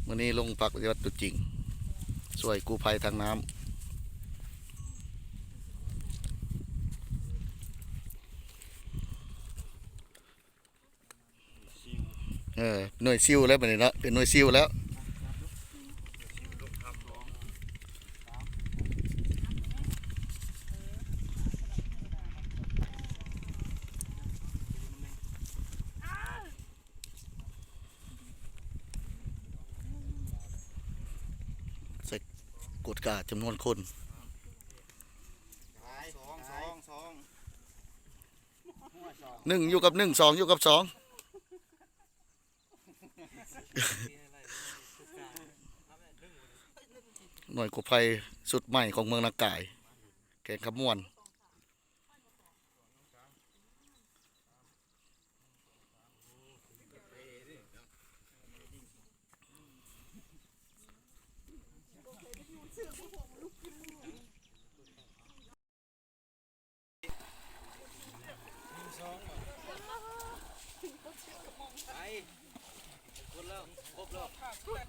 ມື້ນີ້ລົງພັກປະຕິບັດຕົວຈິງ ຊ່ວຍກູ້ໄພທາງນ້ຳ. ເອີ ໜ່ວຍຊິວແລ້ວບັດນີ້ເນາະ ເປັນໜ່ວຍຊິວແລ້ວ. ໃສ່ກວດກາຈຳນວນຄົນ. ໜຶ່ງຢູ່ກັບໜຶ່ງ ສອງຢູ່ກັບສອງ. ໜ່ວຍກູ້ໄພຊຸດໃໝ່ຂອງເມືອງນາກາຍ ແຂວງຄຳມ່ວນ.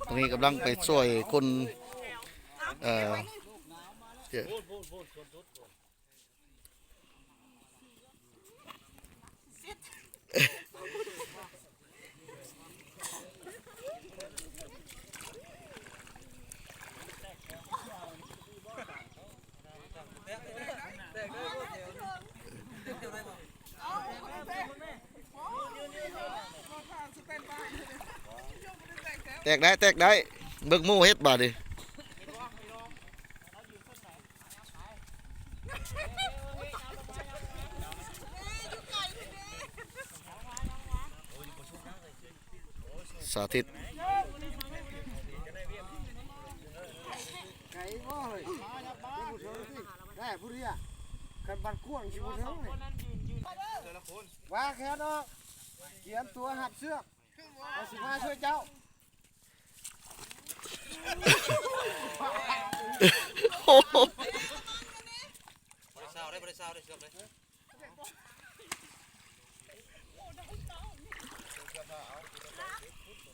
ຕອນນີ້ກຳລັງໄປຊ່ວຍຄົນ ເອີ ແຕກໄດ້ ແຕກໄດ້ ເບິ່ງໝູ່ເຮັດບາດນີ້. ສາທິດ ໄກບໍ່ເຮີ້ຍ ໄດ້ຜູ້ດຽວ ຄັນບາດກວ້າງຊິບໍ່ເຖິງນີ້ ວາງແຂນອອກ ກຽມຕົວຮັບເຊືອກ ຂ້ອຍຊິມາຊ່ວຍເຈົ້າ. ໂອ້ໂຫ ບໍ່ໄດ້ຊາວເດ້ ບໍ່ໄດ້ຊາວເດ້ ເຊືອກເດ້.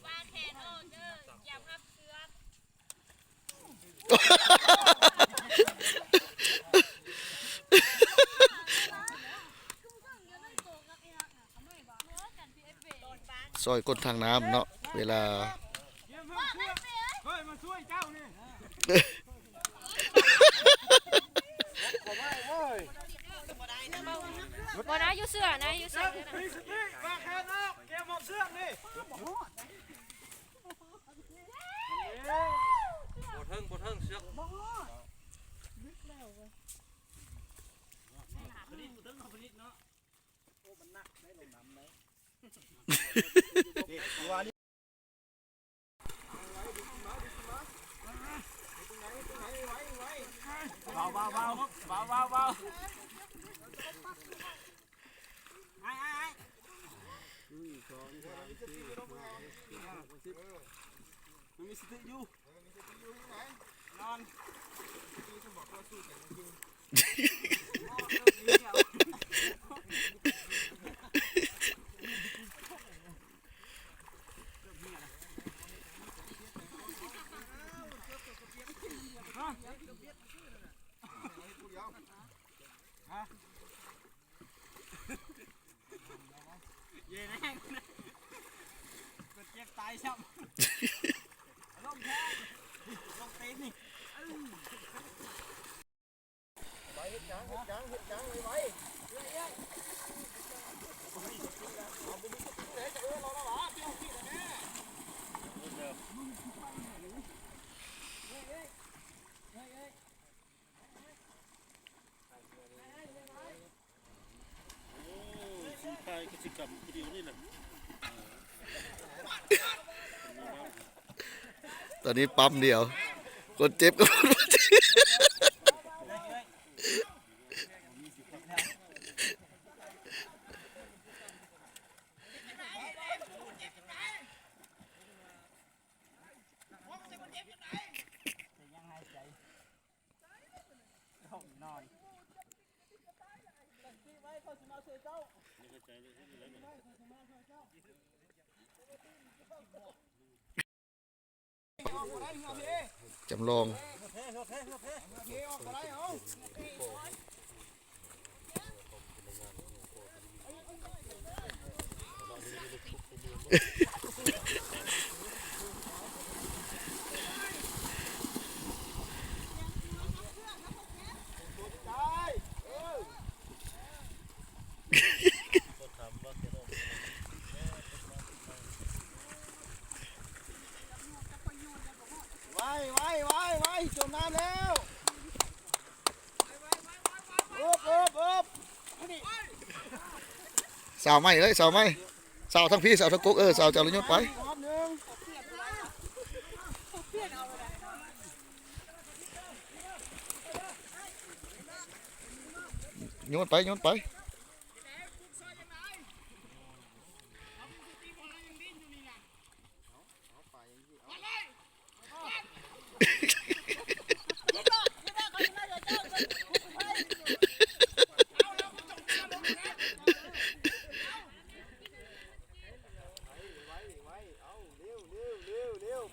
ວາງແຂນອອກເດີ ກຽມຮັບເຊືອກ. ຊ່ອຍຄົນທາງນ້ຳເນາະ ເວລາ ບໍ່ນະ ຢູ່ເສື້ອນະ ຢູ່ເສື້ອນະ. ບໍ່ເຖິງ ບໍ່ເຖິງ ເຊືອກບໍ່ຮອດ. ເບົາ ເບົາ ເບົາ ເບົາ ເບົາ ເບົາ. ເຢັນແຮງ ກດເຈັບຕາຍຊ້ຳ. ລົງແທງ ລົງຕີນນີ້. ໄວ ເຮັດຫຍັງ ເຮັດຫຍັງ ເຮັດຫຍັງ ໄວໆ. ຕອນນີ້ປ້ຳດຽວ ຄົນເຈັບກັບຄົນບໍ່ເຈັບ. ນອນ. ເຮັດ ຈຳລອງ. ໄວ ໄວ ໄວ ໄວ ຈົມນ້ຳແລ້ວ. ອຶບ ອຶບ ອຶບ ສາວໃໝ່ເລີຍ ສາວໃໝ່ ສາວທັງພີ້ ສາວທັງກົກ ເອີ ສາວເຈົ້າລະໂຍນໄປ ຮອບໜຶ່ງ ໂຍນໄປ ໂຍນໄປ.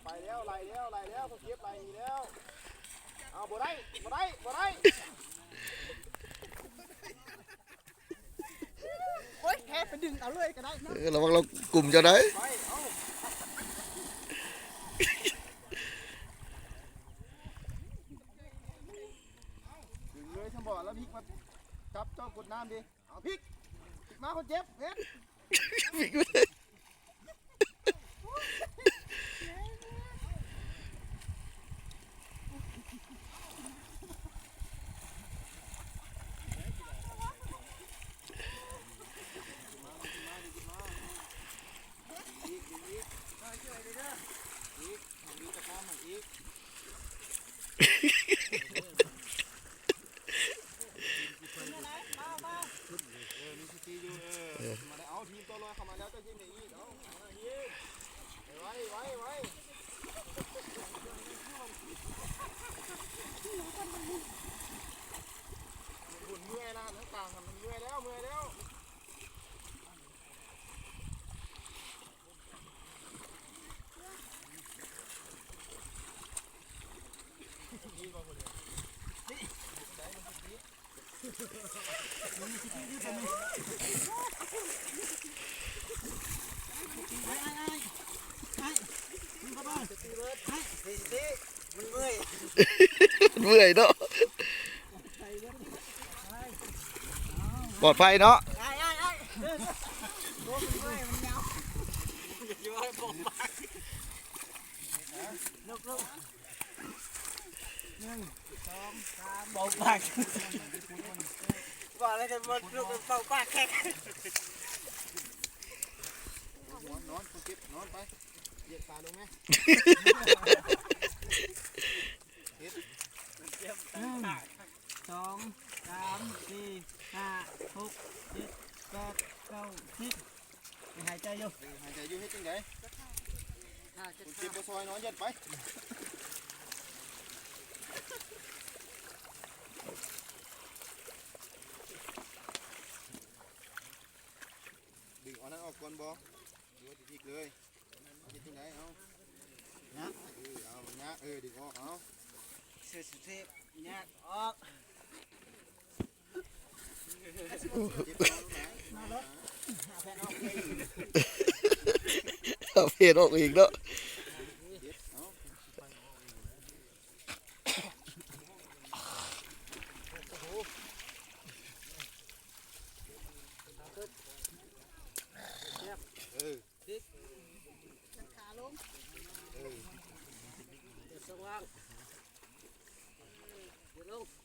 ໄປແລ້ວ ໄລ່ແລ້ວ ໄລ່ແລ້ວ ເຂົາເກັບໄລ່ໜີແລ້ວ ເອົາ ບໍ່ໄດ້ ບໍ່ໄດ້ ບໍ່ໄດ້. ໂອ້ຍ ແທ້ໄປດຶງເອົາເລີຍກໍໄດ້ເນາະ ເອີ ລະວັງລາວກຸມເຈົ້າໄດ໋ ໄປ ເອົາ ດຶງເລີຍຊັ້ນບໍ ລະພິກມາຈັບເຈົ້າກົດນ້ຳເດ ເອົາພິກ ພິກມາ ຄົນເຈັບ ເຮັດ ພິກມາ. ເອີ ມີສະຕິຢູ່ ເອີ ເອີ ມາໄດ້ ເອົາ ທີມຕໍ່ລອຍເຂົ້າມາແລ້ວ ເຈົ້າຍິງໃຫ້ອີກ ເອົາ ມາອີກ ໄວ ໄວ ໄວ ຫຸ່ນເມື່ອຍລະ ທາງກາງຫັ້ນ ເມື່ອຍແລ້ວ ເມື່ອຍແລ້ວ. ມັນເມື່ອຍເນາະ ປອດໄພເນາະ ເປົ່າປາກ ວ່າແລ້ວກັນບໍ່ລຸກເປົ່າປາກແຂກ ນອນ ຄົນເຈັບ ນອນໄປ ຢຽດຂາລົງແມ່ ເຈັບ ສອງ ສາມ ສີ່ ຫ້າ ຫົກ ເຈັດ ແປດ ເກົ້າ ສິບ ຍັງຫາຍໃຈຢູ່ ເອີ ຫາຍໃຈຢູ່ ເຮັດຈັ່ງໃດ ຄົນເຈັບບໍ່ຊ່ອຍ ນອນຢັດໄປ ດຶງເອົານັ້ນອອກກ່ອນບໍ່ ຫຼືວ່າຊິຈິກເລີຍ ເຮັດຈັ່ງໃດ ເອົາ ຍະ ເອີ ເອົາ ມັນຍະ ເອີ ດຶງອອກ ເອົາ ເສື້ອ ເສື້ອ ຍະ ອອກ ເອົາເພນອອກອີກເນາະ ເອີ ຂາລົງ ເອີ ເອີ ເອີ ລົງ.